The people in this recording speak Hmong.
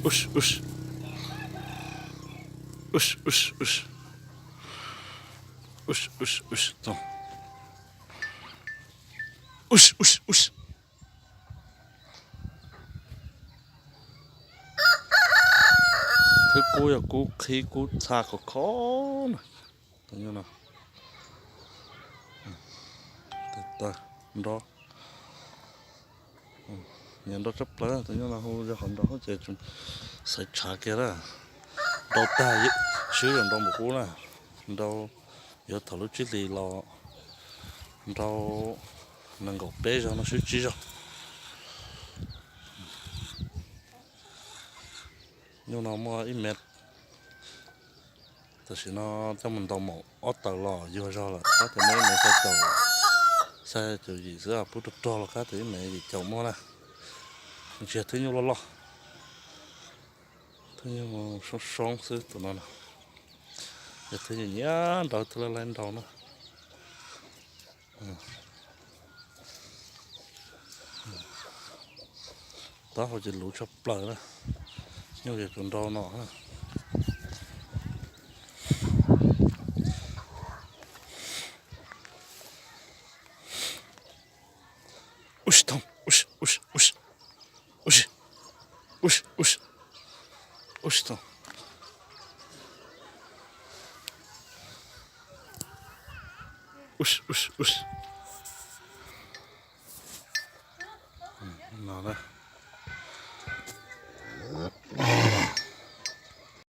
Us, us. Us, us, us. Us, us, us. Tau. Us, us, us. Thwb kub yog kub qhib kub txha khov kho na. Tus nyuj no, tus taw nrov, nyiam nrov tshaj plaws. Tus nyuj no hu zog qhov nrov ces xaiv tshav kiag na. Nrau tag swb los nrau npaum qub na. Nrau yuav thaum lub tsib hlis los nrau nees nkaum peb zaug no swb tsib zaug. Nyuj no muaj ib mev, tam sim no coj mus ntaus maum ob tawm los yuag zog lawm, qab tias muaj ib mev xya caum, xya caum yim xwb, pub rog rog los qab tias ib mev yim caum muaj na. Ntshe thwb nyuj loj loj, thwb nyuj soob soob xwb tus no na. Yog thwb nyuj nyiam nrau thwb laj laib nrau na. Taub hau ces luv tshaj plaws na. Nyuj ces tus nrau no. Ub si thooj, ub si, ub si, ub si, ub si, ub si, ub si, ub si thooj. Ub si, ub si, ub si. No na,